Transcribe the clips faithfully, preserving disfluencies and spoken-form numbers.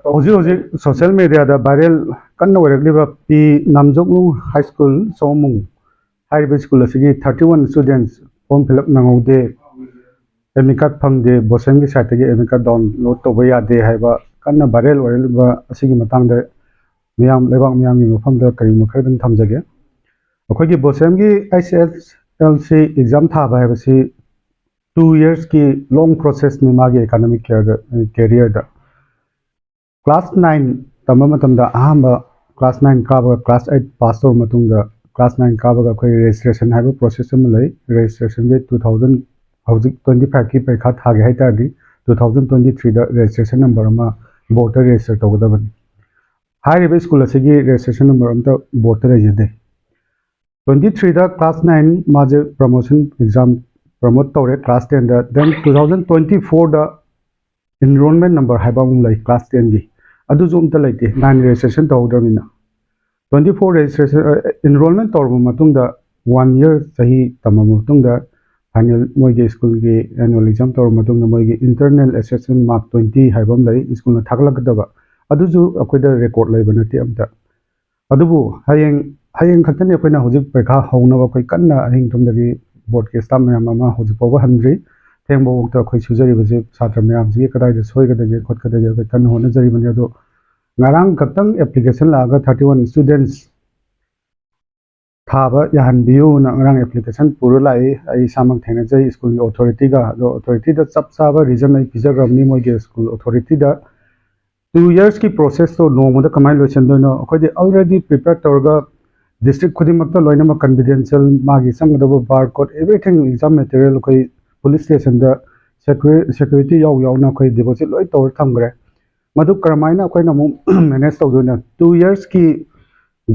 ꯍꯧꯖꯤꯛ ꯍꯧꯖꯤꯛ ꯁꯣꯁꯤꯌꯦꯜ ꯃꯦꯗꯤꯌꯥꯗ ꯚꯥꯏꯔꯦꯜ ꯀꯟꯅ ꯑꯣꯏꯔꯛꯂꯤꯕ ꯄꯤ ꯅꯥꯝꯖꯣꯛꯅꯨꯡ ꯍꯥꯏ ꯁ꯭ꯀꯨꯜ ꯁꯣꯃꯨꯡ ꯍꯥꯏꯔꯤꯕ ꯁ꯭ꯀꯨꯜ ꯑꯁꯤꯒꯤ thirty one students form fill up ꯅꯪꯍꯧꯗꯦ, ꯑꯦꯗꯃꯤꯠ ꯀꯥꯔꯗ ꯐꯪꯗꯦ, ꯕꯣꯁꯦꯝꯒꯤ ꯁꯥꯏꯠꯇꯒꯤ ꯑꯦꯗꯃꯤꯠ ꯀꯥꯔꯗ ꯗꯥꯎꯟꯂꯣꯗ ꯇꯧꯕ ꯌꯥꯗꯦ ꯍꯥꯏꯕ ꯀꯟꯅ ꯚꯥꯏꯔꯦꯜ ꯑꯣꯏꯔꯛꯂꯤꯕ ꯑꯁꯤꯒꯤ ꯃꯇꯥꯡꯗ ꯃꯤꯌꯥꯝ, ꯂꯩꯕꯥꯛ ꯃꯤꯌꯥꯝꯒꯤ ꯃꯐꯝꯗ ꯀꯔꯤꯒꯨꯝꯕ ꯈꯔꯗꯪ ꯊꯝꯖꯒꯦ꯫ ꯑꯩꯈꯣꯏꯒꯤ ꯕꯣꯁꯦꯝꯒꯤ ꯑꯩꯆ ꯑꯦꯁ ꯑꯦꯜ ꯁꯤ ꯑꯦꯛꯖꯥꯝ ꯊꯥꯕ ꯍꯥꯏꯕꯁꯤ ꯇꯨ ꯌꯔꯁꯀꯤ ꯂꯣꯡ ꯄ꯭ꯔꯣꯁꯦꯁꯅꯤ ꯃꯥꯒꯤ ꯑꯦꯀꯥꯗꯃꯤꯛ ꯀꯦꯔꯤꯌꯔꯗ꯫ ꯀ꯭ꯂꯥꯁ ꯅꯥꯏꯟ ꯇꯝꯕ ꯃꯇꯝꯗ ꯑꯍꯥꯟꯕ ꯀ꯭ꯂꯥꯁ ꯅꯥꯏꯟ ꯀꯥꯕꯒ ꯀ꯭ꯂꯥꯁ ꯑꯩꯠ ꯄꯥꯁ ꯇꯧꯔꯕ ꯃꯇꯨꯡꯗ ꯀ꯭ꯂꯥꯁ ꯅꯥꯏꯟ ꯀꯥꯕꯒ ꯑꯩꯈꯣꯏ ꯔꯦꯖꯤꯁꯇ꯭ꯔꯦꯁꯟ ꯍꯥꯏꯕ ꯄ꯭ꯔꯣꯁꯦꯁ ꯑꯃ ꯂꯩ꯫ ꯔꯦꯖꯤꯁꯇ꯭ꯔꯦꯁꯟꯁꯦ ꯇꯨ ꯊꯥꯎꯖꯟ, ꯍꯧꯖꯤꯛ ꯇ꯭ꯋꯦꯟꯇꯤ ꯐꯥꯏꯚꯀꯤ ꯄꯔꯤꯈꯥ ꯊꯥꯒꯦ ꯍꯥꯏ ꯇꯥꯔꯗꯤ ꯇꯨ ꯊꯥꯎꯖꯟ ꯇ꯭ꯋꯦꯟꯇꯤ ꯊ꯭ꯔꯤꯗ ꯔꯦꯖꯤꯁꯇ꯭ꯔꯦꯁꯟ ꯅꯝꯕꯔ ꯑꯃ ꯕꯣꯔꯗꯇ ꯔꯦꯖꯤꯁꯇꯔ ꯇꯧꯒꯗꯕꯅꯤ꯫ ꯍꯥꯏꯔꯤꯕ ꯁ꯭ꯀꯨꯜ ꯑꯁꯤꯒꯤ ꯔꯦꯖꯤꯁꯇ꯭ꯔꯦꯁꯟ ꯅꯝꯕꯔ ꯑꯝꯇ ꯕꯣꯔꯗꯇ ꯂꯩꯖꯗꯦ꯫ ꯇ꯭ꯋꯦꯟꯇꯤ ꯊ꯭ꯔꯤꯗ ꯀ꯭ꯂꯥꯁ ꯅꯥꯏꯟ ꯃꯥꯁꯦ ꯄ꯭ꯔꯃꯣꯁꯟ ꯑꯦꯛꯖꯥꯝ ꯄ꯭ꯔꯃꯣꯠ ꯇꯧꯔꯦ ꯀ꯭ꯂꯥꯁ ꯇꯦꯟꯗ꯫ ꯗꯦꯟ ꯇꯨ ꯊꯥꯎꯖꯟ ꯇ꯭ꯋꯦꯟꯇꯤ ꯐꯣꯔꯗ ꯏꯟꯔꯣꯜꯃꯦꯟ ꯅꯝꯕꯔ ꯍꯥꯏꯕ ꯑꯃ ꯂꯩ ꯀ꯭ꯂꯥꯁ ꯇꯦꯟꯒꯤ, ꯑꯗꯨꯁꯨ ꯑꯝꯇ ꯂꯩꯇꯦ, ꯅꯥꯏꯟ ꯔꯦꯖꯤꯁꯇ꯭ꯔꯦꯁꯟ ꯇꯧꯍꯧꯗ꯭ꯔꯕꯅꯤꯅ꯫ ꯇ꯭ꯋꯦꯟꯇꯤ ꯐꯣꯔ ꯔꯦꯖꯤꯁꯇ꯭ꯔꯦꯁꯟ, ꯏꯟꯔꯣꯜꯃꯦꯟ ꯇꯧꯔꯕ ꯃꯇꯨꯡꯗ ꯋꯥꯟ ꯌꯔ ꯆꯍꯤ ꯇꯝꯃꯕ ꯃꯇꯨꯡꯗ ꯐꯥꯏꯅꯦꯜ ꯃꯣꯏꯒꯤ ꯁ꯭ꯀꯨꯜꯒꯤ ꯑꯦꯅꯨꯋꯦꯜ ꯑꯦꯛꯖꯥꯝ ꯇꯧꯔꯕ ꯃꯇꯨꯡꯗ ꯃꯣꯏꯒꯤ ꯏꯟꯇꯔꯅꯦꯜ ꯑꯦꯁꯦꯁꯃꯦꯟ ꯃꯥꯔꯛ ꯇ꯭ꯋꯦꯟꯇꯤ ꯍꯥꯏꯕ ꯑꯃ ꯂꯩ, ꯁ꯭ꯀꯨꯜꯅ ꯊꯥꯒꯠꯂꯛꯀꯗꯕ꯫ ꯑꯗꯨꯁꯨ ꯑꯩꯈꯣꯏꯗ ꯔꯦꯀꯣꯔꯗ ꯂꯩꯕ ꯅꯠꯇꯦ ꯑꯝꯇ꯫ ꯑꯗꯨꯕꯨ ꯍꯌꯦꯡ, ꯍꯌꯦꯡ ꯈꯛꯇꯅꯤ ꯑꯩꯈꯣꯏꯅ ꯍꯧꯖꯤꯛ ꯄꯔꯤꯈꯥ ꯍꯧꯅꯕ ꯑꯩꯈꯣꯏ ꯀꯟꯅ ꯑꯍꯤꯡ ꯇꯨꯝꯗꯒꯤ ꯕꯣꯔꯗꯀꯤ ꯁ꯭ꯇꯥꯐ ꯃꯌꯥꯝ ꯑꯃ ꯍꯧꯖꯤꯛ ꯐꯥꯎꯕ ꯍꯟꯗ꯭ꯔꯤ꯫ ꯊꯦꯡꯕꯐꯥꯎꯗ ꯑꯩꯈꯣꯏ ꯁꯨꯖꯔꯤꯕꯁꯤ ꯁꯥꯇ꯭ꯔ ꯃꯌꯥꯝꯁꯤꯒꯤ ꯀꯗꯥꯏꯗ ꯁꯣꯏꯒꯗꯒꯦ ꯈꯣꯠꯀꯗꯒꯦ ꯑꯩꯈꯣꯏ ꯀꯟꯅ ꯍꯣꯠꯅꯖꯔꯤꯕꯅꯤ꯫ ꯑꯗꯣ ꯉꯔꯥꯡ ꯈꯛꯇꯪ ꯑꯦꯄ꯭ꯂꯤꯀꯦꯁꯟ ꯂꯥꯛꯑꯒ ꯊꯥꯔꯇꯤ ꯋꯥꯟ ꯁ꯭ꯇꯨꯗꯦꯟꯠꯁ ꯊꯥꯕ ꯌꯥꯍꯟꯕꯤꯌꯨꯅ ꯉꯔꯥꯡ ꯑꯦꯄ꯭ꯂꯤꯀꯦꯁꯟ ꯄꯨꯔ ꯂꯥꯛꯏ꯫ ꯑꯩ ꯏꯁꯥꯃꯛ ꯊꯦꯡꯅꯖꯩ ꯁ꯭ꯀꯨꯜꯒꯤ ꯑꯣꯊꯣꯔꯤꯇꯤꯒ꯫ ꯑꯗꯣ ꯑꯣꯊꯣꯔꯤꯇꯤꯗ ꯆꯞ ꯆꯥꯕ ꯔꯤꯖꯟ ꯑꯩ ꯄꯤꯖꯈ꯭ꯔꯕꯅꯤ ꯃꯣꯏꯒꯤ ꯁ꯭ꯀꯨꯜ ꯑꯣꯊꯣꯔꯤꯇꯤꯗ꯫ ꯇꯨ ꯌꯔꯁꯀꯤ ꯄ꯭ꯔꯣꯁꯦꯁꯇꯣ ꯅꯣꯡꯃꯗ ꯀꯃꯥꯏꯅ ꯂꯣꯏꯁꯤꯟꯗꯣꯏꯅꯣ? ꯑꯩꯈꯣꯏꯗꯤ ꯑꯜꯔꯦꯗꯤ ꯄ꯭ꯔꯤꯄꯦꯌꯔ ꯇꯧꯔꯒ ꯗꯤꯁꯇ꯭ꯔꯤꯛ ꯈꯨꯗꯤꯡꯃꯛꯇ ꯂꯣꯏꯅꯃꯛ ꯀꯟꯐꯤꯗꯦꯟꯁꯤꯌꯦꯜ, ꯃꯥꯒꯤ ꯆꯪꯒꯗꯕ bar code, everything, exam material ꯑꯩꯈꯣꯏ ꯄꯨꯂꯤꯁ ꯁ꯭ꯇꯦꯁꯟꯗ ꯁꯦꯀ꯭ꯌꯨꯔꯤꯇꯤ ꯌꯥꯎ ꯌꯥꯎꯅ ꯑꯩꯈꯣꯏ ꯗꯤꯄꯣꯖꯤꯠ ꯂꯣꯏ ꯇꯧꯔ ꯊꯝꯈ꯭ꯔꯦ꯫ ꯃꯗꯨ ꯀꯔꯝꯍꯥꯏꯅ ꯑꯩꯈꯣꯏꯅ ꯑꯃꯨꯛ ꯃꯦꯅꯦꯖ ꯇꯧꯗꯣꯏꯅꯣ? ꯇꯨ ꯌꯔꯁꯀꯤ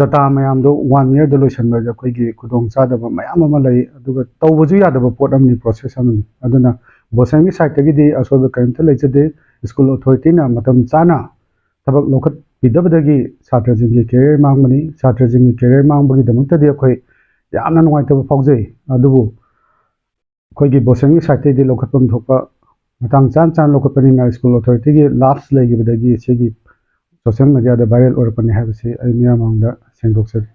ꯗꯇꯥ ꯃꯌꯥꯝꯗꯣ ꯋꯥꯟ ꯌꯔꯗ ꯂꯣꯏꯁꯤꯟꯕꯁꯦ ꯑꯩꯈꯣꯏꯒꯤ ꯈꯨꯗꯣꯡꯆꯥꯗꯕ ꯃꯌꯥꯝ ꯑꯃ ꯂꯩ, ꯑꯗꯨꯒ ꯇꯧꯕꯁꯨ ꯌꯥꯗꯕ ꯄꯣꯠ ꯑꯃꯅꯤ, ꯄ꯭ꯔꯣꯁꯦꯁ ꯑꯃꯅꯤ꯫ ꯑꯗꯨꯅ ꯕꯣꯁꯦꯝꯒꯤ ꯁꯥꯏꯠꯇꯒꯤꯗꯤ ꯑꯁꯣꯏꯕ ꯀꯔꯤꯝꯇ ꯂꯩꯖꯗꯦ꯫ ꯁ꯭ꯀꯨꯜ ꯑꯣꯊꯣꯔꯤꯇꯤꯅ ꯃꯇꯝ ꯆꯥꯅ ꯊꯕꯛ ꯂꯧꯈꯠꯄꯤꯗꯕꯗꯒꯤ ꯁꯥꯇ꯭ꯔꯁꯤꯡꯒꯤ ꯀꯦꯔꯤꯌꯔ ꯃꯥꯡꯕꯅꯤ꯫ ꯁꯥꯇ꯭ꯔꯁꯤꯡꯒꯤ ꯀꯦꯔꯤꯌꯔ ꯃꯥꯡꯕꯒꯤꯗꯃꯛꯇꯗꯤ ꯑꯩꯈꯣꯏ ꯌꯥꯝꯅ ꯅꯨꯡꯉꯥꯏꯇꯕ ꯐꯥꯎꯖꯩ꯫ ꯑꯗꯨꯕꯨ ꯑꯩꯈꯣꯏꯒꯤ ꯕꯣꯁꯦꯝꯒꯤ ꯁꯥꯏꯠꯇꯒꯤꯗꯤ ꯂꯧꯈꯠꯐꯝ ꯊꯣꯛꯄ ꯃꯇꯥꯡ ꯆꯥꯅ ꯆꯥꯅ ꯂꯧꯈꯠꯄꯅꯤꯅ ꯁ꯭ꯀꯨꯜ ꯑꯣꯊꯣꯔꯤꯇꯤꯒꯤ ꯂꯥꯞꯁ ꯂꯩꯈꯤꯕꯗꯒꯤ ꯁꯤꯒꯤ ꯁꯣꯁꯤꯌꯦꯜ ꯃꯦꯗꯤꯌꯥꯗ ꯚꯥꯏꯔꯦꯜ ꯑꯣꯏꯔꯛꯄꯅꯤ ꯍꯥꯏꯕꯁꯤ ꯑꯩ ꯃꯤꯌꯥꯝ ꯃꯥꯡꯗ ꯁꯦꯡꯗꯣꯛꯆꯔꯤ꯫